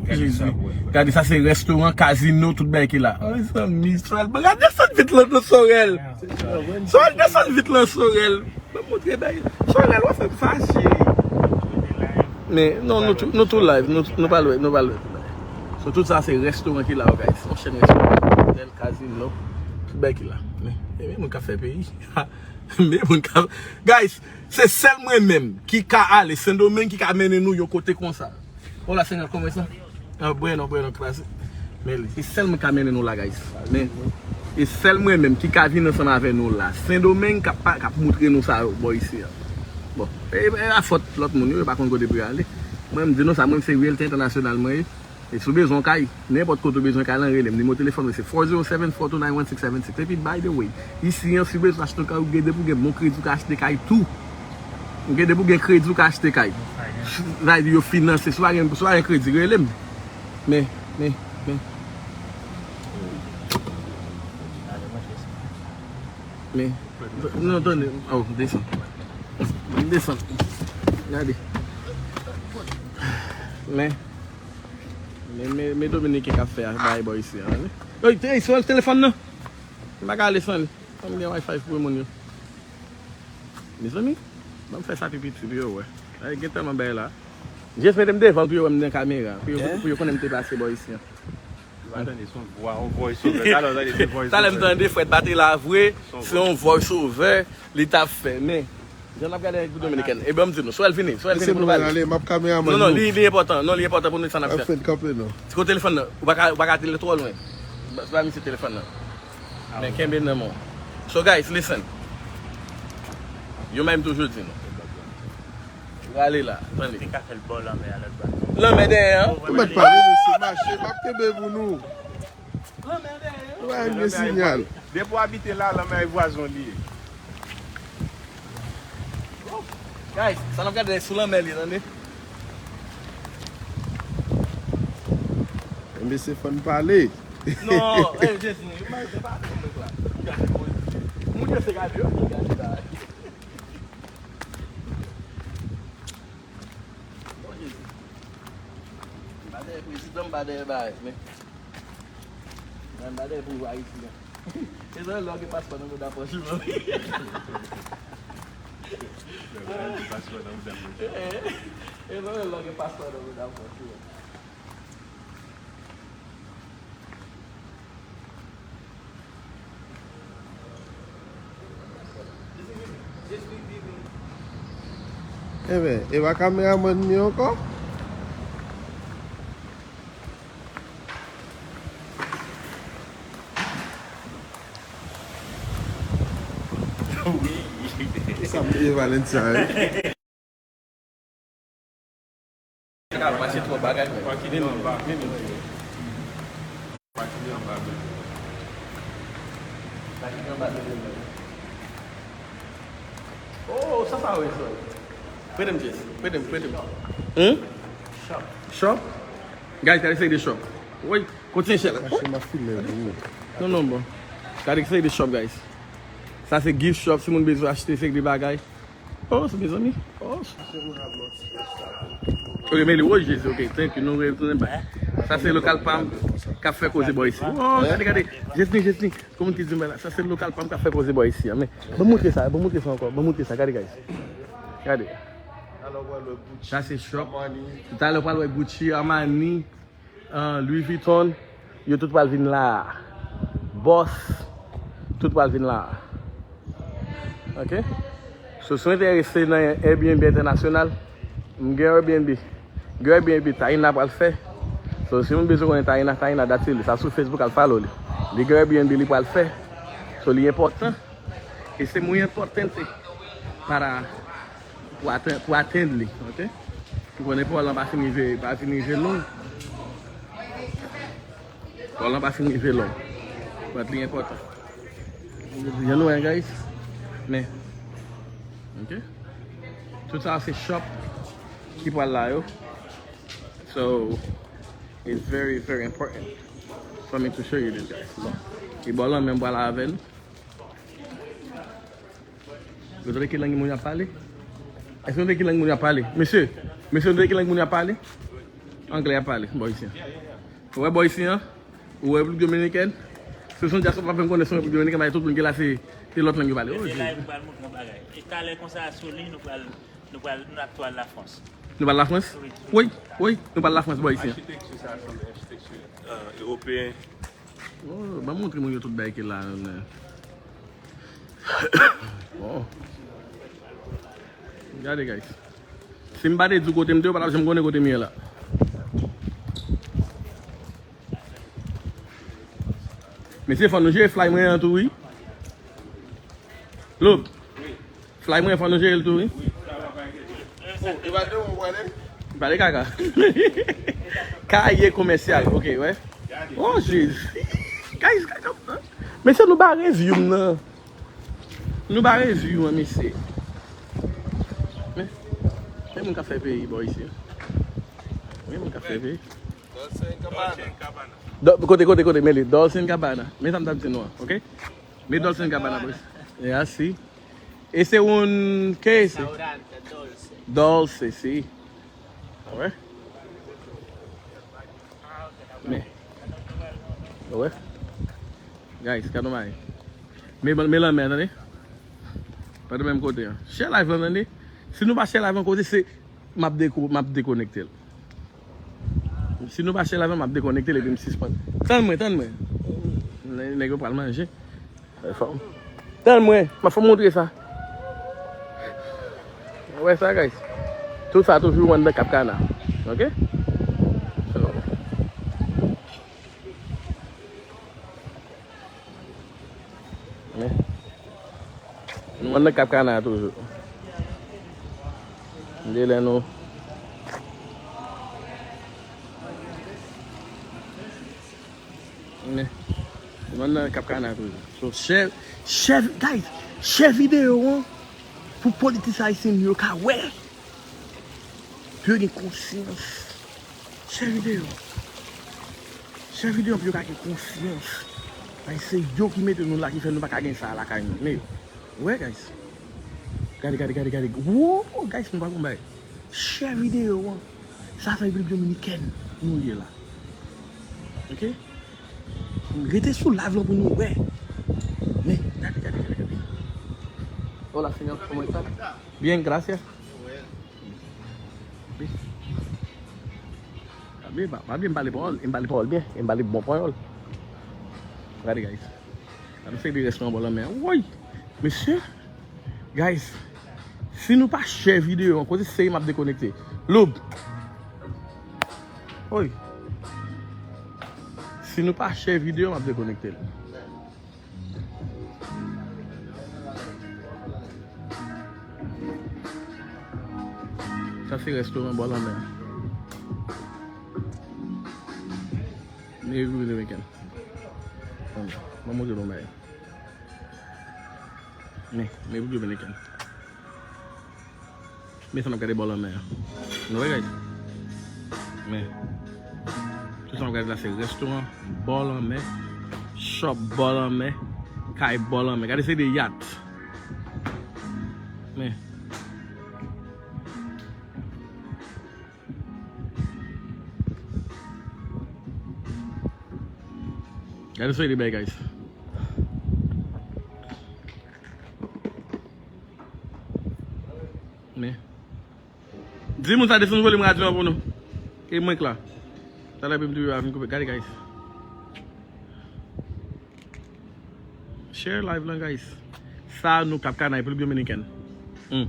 Jezi. Gade sa, se restoran, kazino, tout bagay ki la. Mezanmi, Sorel, gade desann vit lan, Sorel. Sorel, desann vit lan, Sorel. Mwen montre bay. Sorel, w ap fè m fache. Men, non, nou tou, nou tou live, nou, nou pa lwen, nou pa lwen. So, tout sa se restoran ki la, guys. Yon chèn restoran, otèl, kazino, tout bagay ki la. Men, e men moun k ap fè peyi. Men moun k ap, guys, se sèl mwen menm ki ka ale Sendomeng, ki ka mennen nou yon kote konsa. Hola, señor, ¿cómo está? Ah, bueno, bueno, gracias. Men li, se sèl mwen ka mennen nou la, guys. Men, e sèl mwen menm ki ka vin ansanm avè nou la. Sendomeng k ap pa-, k ap moutre nou sa yo, bò isi a. Bon, e, e a fòt lòt moun yo, yo pa konn kote pou yo ale. Mwen, m di nou sa, mwen, se Realty International mwen ye. E si w bezwen yon kay, nenpòt kote w bezwen kay lan, rele m. Nimewo telefòn mwen se four zero seven, four two nine, one six seven six. Epi, by the way, isi an, si w bezwen achte yon kay, ou gen depi w gen bon kredi, ou ka achte kay tou. Ou gen depi w gen kredi, ou ka achte kay. Sa vle di yo finanse. Si w pa gen, si w pa gen kredi, rele m. Men, men, men. Men, non, tande. Oh, desann. Desann. Gade. Men, men, men, men Dominiken k ap fè bagay bò isi an, wi. Ey, ey, Sorel, telefòn nan. M pa ka ale san li. Fò m gen Wi-Fi pou moun yo. Mezanmi, ban m fè sa pi piti pou yo wè. Ay, gen tèlman bagay la. Jis mete m devan pou yo wè m nan kamera. Pou yo, pou yo konnen m te pase bò isi an. Ou pa tande, se yon vwa, yon voice over. Talè w tande, se voice over. Talè m tande Fred pa te la vre, se yon voice over li t ap fè. Men, jan n ap gade Repiblik Dominikèn. E ban m di nou, Sorel vini, Sorel vini pou nou pale. Non, non, li, li enpòtan, non, li enpòtan pou nou sa n ap fè. Fred kanpe non. Ti kote telefòn nan, ou pa ka, ou pa ka tele twò lwen. Se pa misye telefòn nan. Men kenbe nan men w. So guys, listen. Yon bagay m toujou di nou. Rale la, tande. Te ka fè l bò lanmè a lòt bò. Lanmè dèyè an. Ou mèt pale, mesye, mache, m ap kenbe pou nou. Lanmè dèyè an. Ou pa gen sinyal. Depi w abite la, lanmè a vwazon li ye. Guys, sa n ap gade sou lanmè li, tande. Mesye, fò n pale. Non, eh, Jezi, non, yo pa, yo pa, moun yo se gade, yo gade sa. Oh, Jezi. M pa dèyè prezidan, m pa dèyè bagay, men. M pa dèyè pouvwa isi, non. E sa, lè w gen paspò nan mouda pòch ou, non? Lè w gen paspò nan mouda pòch ou. E sa, lè w gen paspò nan mouda pòch ou, non? Enben, e pa kameramann li ankò? Wi. Sa m te ye Valencia, wi. Mache twò bagay, men. Pakine anba. Pakine anba, men. Pakine anba, men. Oh, sa, sa, wi, sa. Prete m, Jess. Prete m, prete m. Hmm? Shop. Shop? Guys, gade seri de shop. Woy, kote chèl? Mache, m ap filme pou ou. Non, non, bon. Gade seri de shop, guys. Sa se gift shop, si moun bezwen achte seri de bagay. Oh, se mezanmi. Oh. Ok, men li, oh, Jezi, ok, thank you. Nou retounen bay. Sa se lokal pa m k ap fè koze bò isi. Oh, gade, gade. Jezi, Jezi. Kòman ki di m la? Sa se lokal pa m k ap fè koze bò isi a. Men, ban m montre sa, ban m montre sa ankò. Ban m montre sa, gade, guys. Gade. Sa se shop. Talè w pral wè Gucci, Armani. Ah, Louis Vuitton, yo tout pral vin la a. Boss, tout pral vin la a. Ok? So, si w enterese nan Airbnb entènasyonal, m gen Airbnb. Gen Airbnb Taina pral fè. So, si moun bezwen konnen Taina, Taina, that's it. Sa sou Facebook, al follow li. Li gen Airbnb li pral fè. So, li enpòtan. E se muy importante para pou aten-, pou atenn li, ok? Ou konnen pòl lan pa fin rive, pa fin rive long. Pòl lan pa fin rive long. But li enpòtan. Jan nou wè, guys. Men, ok? Tout sa se shop ki pral la yo. So, it's very, very important for me to show you this, guys. Bon. E bò lan men m pral avè nou. Yo tande ki lang moun y ap pale? Èske nou tande ki lang moun y ap pale? Mesye, mesye, nou tande ki lang moun y ap pale? Anglè y ap pale, bò isi an. Ou wè bò isi an? Ou wè Repiblik Dominikèn? Se son dyaspora pa fè m konnen se Repiblik Dominikèn, paske tout moun ki la se, se lòt lang yo pale. Oh, Jezi. Mete la, nou pral montre yon bagay. E talè konsa, sou liy, nou pral, nou pral, nou ap tou al Lafrans. Nou pral Lafrans? Wi. Wi, wi, nou pral Lafrans, bò isi an. Achitekti sa sanble achitekti, euh, ewopeyen. Oh, ban m montre moun yo tout bagay ki la, men. Bon. Gade, guys. Si m pa te di w kote m te, ou pa t ap janm konnen kote m ye la. Mesye, fò nou jere fly mwen an tou, wi. Look. Fly mwen, fò nou jere l tou, wi. Oh, e pa de ou, ou prale? Pale kaka. Kaye komèsyal, ok, wè. Oh, Jezi. Guys, guys, mesye, nou bare zi m nan. Nou bare zi m nan, mesye. Men, men moun k ap fè peyi bò isi. Men moun k ap fè peyi. Dolce and Gabbana. Do-, kote, kote, kote, men li. Dolce and Gabbana. Men sa m t ap di nou an, ok? Men Dolce and Gabbana, boys. Yeah, see. Ese un, ¿qué es ese? Restaurante Dolce. Dolce, sí. A wè. Men. A wè. Guys, gade yon bagay. Men, men lanmè, tande. Pa de menm kote an. Share live lan, tande. Si nou pa share live lan kote, se, m ap deko-, m ap dekonekte l. Si nou pa share live lan, m ap dekonekte l epi m sispann. Tann mwen, tann mwen. Nè-, nèg yo pral manje. Fò m. Tann mwen, m ap fè w montre sa. Wè sa, guys. Tout sa toujou anndan Cap Cana. Ok? So. Men. Nou anndan Cap Cana toujou. Delè nou. Men, nou anndan Cap Cana toujou. So, share, share, guys, share videyo an pou politisyen ayisyen yo ka wè. Pou yo gen konsyans. Share videyo. Share videyo pou yo ka gen konsyans. Paske se yo ki mete nou la, ki fè nou pa ka gen sa lakay nou. Men, ou wè, guys. Gade, gade, gade, gade. Wow, guys, nou pa konn bagay. Share videyo an. Sa se Repiblik Dominikèn nou ye la. Ok? Rete sou live lan pou nou wè. Men, gade, gade, gade, gade. Hola, señor, ¿cómo está? Bien, gracias. Bien. Pa byen, pa, pa byen, m pale pawòl, m pale pawòl byen, m pale bon pawòl. Gade, guys. Gade, se de restoran bò lanmè. Woy! Mesye! Guys, si nou pa share videyo an, kote se m ap dekonekte. Lub! Woy! Si nou pa share videyo, m ap dekonekte l. Sa se restoran bò lanmè. Men Repiblik Dominikèn. Ban m montre nou bagay. Men, men Repiblik Dominikèn. Men sa n ap gade bò lanmè a. Nou wè, guys? Men. Tout sa n ap gade la se restoran bò lanmè, shop bò lanmè, kay bò lanmè. Gade se de yat. Men. Gade se de bagay, guys. Men. Di moun sa desann volim radyo an pou nou. E mwen k la. Talè pou m di a vin koupe. Gade, guys. Share live lan, guys. Sa nou Cap Cana, Repiblik Dominikèn. Hmm.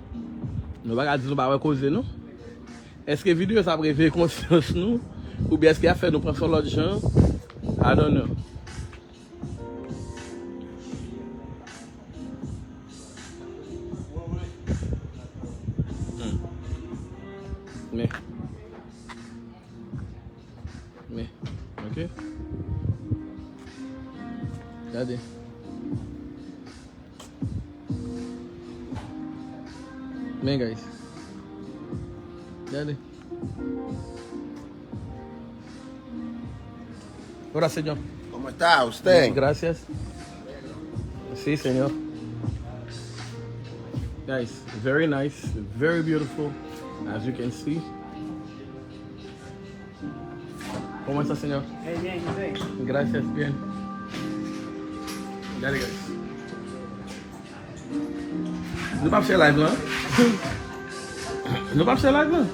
Nou pa ka di nou pa wè koze, non. Èske videyo sa ap reveye konsyans nou? Oubyen èske y ap fè nou panse yon lòt jan? I don't know. Men. Men. Ok. Gade. Men, guys. Gade. Ora, señor. ¿Cómo está usted? Gracias. Sí, señor. Guys, very nice, very beautiful, as you can see. ¿Cómo está, señor? Hey, bien, ¿y usted? Gracias, bien. Gade, guys. Nou p ap share live lan. Nou p ap share live lan.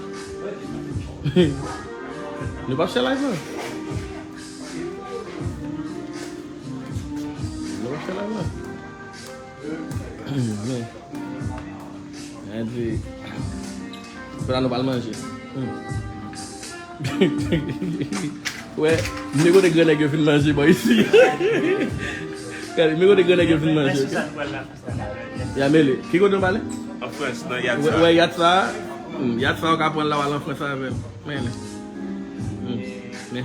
Nou p ap share live lan. Nou p ap share live lan. Men. Mwen di, kounye a nou pral manje. Hmm. Wè, men kote gran nèg yo fin manje bò isi. Gade, men kote gran nèg yo fin manje. Ya mele. Ki kote nou pale? An Frans, nan yat sa. Wè, yat sa. Hmm, yat sa ou ka pran la w al an Frans avè l. Men, men. Hmm, men.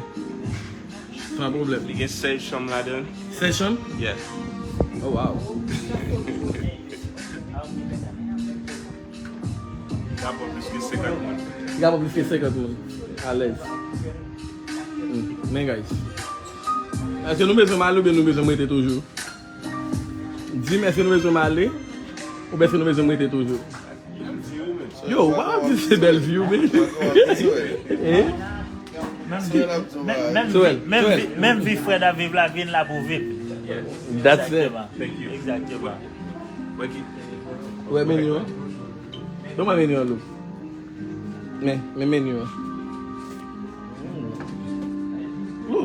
San pwoblèm. Li gen sèz chanm ladan l. Sèz chanm? Yeah. Oh, wow. Li ka pran plis ke senkant moun. Li ka pran plis ke senkant moun. Alèz. Hmm. Men, guys. Èske nou bezwen m ale oubyen nou bezwen m rete toujou? Di m, èske nou bezwen m ale oubyen èske nou bezwen m rete toujou? Yo, w pa di se bèl vi w, men. Hein? Menm vi, menm, menm vi, menm vi, menm vi Fred ap viv la, vin la pou viv. That's it. Egzakteman. Egzakteman. Wè meni an. Donk mwen meni an lou. Men, men meni an. Lou,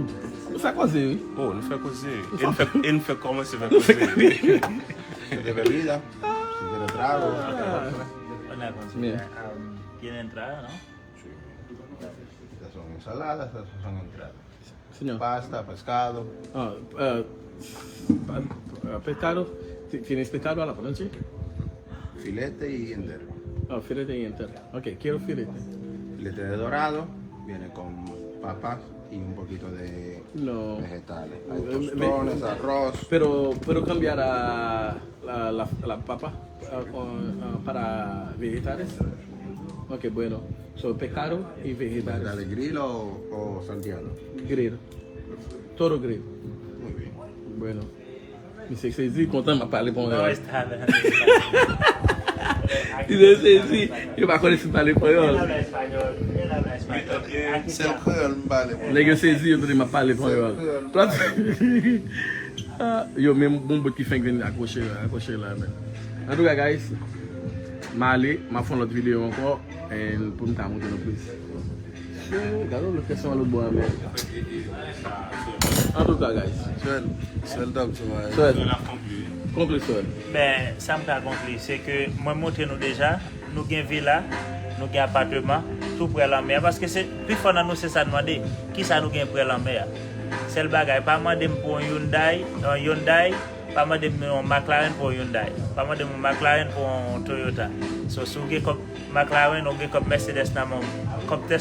nou fè koze, wi. Oh, nou fè koze. E nou fè, e nou fè kòmanse fè koze. De bebida, si quiere trago. Una consulta. Bien. Um, ¿tienen entrada, no? Sí. Estas son ensaladas, estas son entradas. Señor. Pasta, pescado. Ah, eh, pa- eh, pescado. Ti- ¿Tienes pescado a la plancha? Filete y entero. Ah, filete y entero. Ok, quiero filete. Filete de dorado, viene con papas y un poquito de No. Vegetales. Hay tostones, arroz. Pero puedo cambiar a la, la, la papa, ah, con, ah, para vegetales. Ok, bueno. So, pescado y vegetales. ¿Vegetales grill o, o salteado? Grill. Todo grill. Muy bien. Bueno. Misye sezi, kontan m ap pale panyòl. No está hablando español. Misye sezi, yo pa konnen si m pale panyòl. Él habla español, él habla español. Aquí se habla. Sèl kreyòl m pale, mwen. Nèg yo sezi, yo tande m ap pale panyòl. Sèl kreyòl m pale. Ah, yo, men bon bout ki fenk vin akwoche, akwoche la, men. Antouka, guys, m ale, m ap fè yon lòt videyo ankò, and pou m ka montre nou plis. Gade lòt kesyon an lòt bò a, men. Antouka, guys. Swèl, swèl, dòk, swèl. Swèl. Konkli, swèl. Ben, sa m ka konkli, se ke mwen montre nou deja, nou gen vila, nou gen apatman, tou prè lanmè a, paske se, pifò nan nou se sa n mande, kisa nou gen prè lanmè a. Sèl bagay, pa mande m pou yon Hyundai, yon Hyundai, pa mande m yon McLaren pou yon Hyundai. Pa mande m yon McLaren pou yon Toyota. So, si w gen kòb McLaren, ou gen kòb Mercedes nan men w, kòb tè